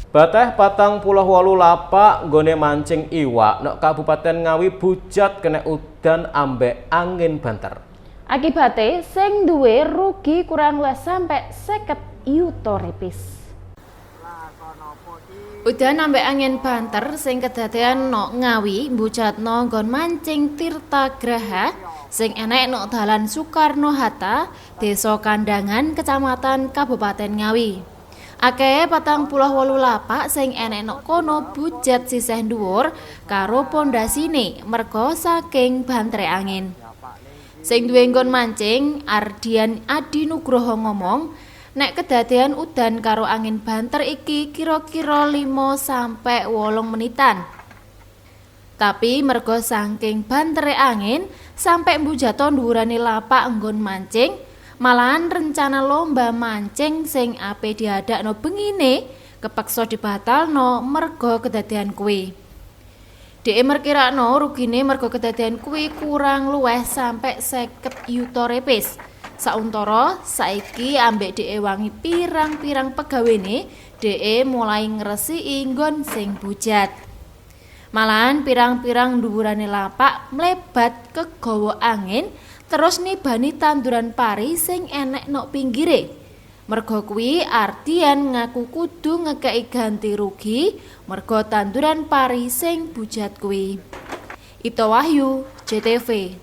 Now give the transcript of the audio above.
Bateh 48 lapak nggone mancing iwak nok Kabupaten Ngawi bujat kena udan ambek angin banter. Akibate sing duwe rugi kurang luwih sampe 50 yuta repis. Udan ambek angin banter sing kedadean nok Ngawi mbujatno nggon mancing Tirta Graha sing enek nok dalan Soekarno Hatta, Desa Kandangan, Kecamatan Kabupaten Ngawi. Akeh 48 lapak sing enek nok kono bujat sisih dhuwur karo pondasine merga saking bantere angin. Sing duwe nggon mancing, Ardian Adi Nugroho ngomong, nek kedadean udan karo angin banter iki kira-kira 5 sampe 8 menitan. Tapi merga saking bantere angin sampe mbujato dhuwurane lapak nggon mancing, malahan rencana lomba mancing sing ape diadakno bengine kepeksa dibatalno merga kedadean kuwi. Dheke merkirakno rugine merga kedadean kuwi kurang luwih sampe 50 yuta repis. Sauntara saiki ambek dheke wangi pirang-pirang pegawene, dheke mulai ngresiki nggon sing bujat. Malahan pirang-pirang dhuwurane lapak mlebat kegawa angin terus nibani tanduran pari sing enek nok pinggire. Merga kuwi Ardian ngaku kudu ngekeki ganti rugi merga tanduran pari sing bujat kuwi. Ito Wahyu, JTV.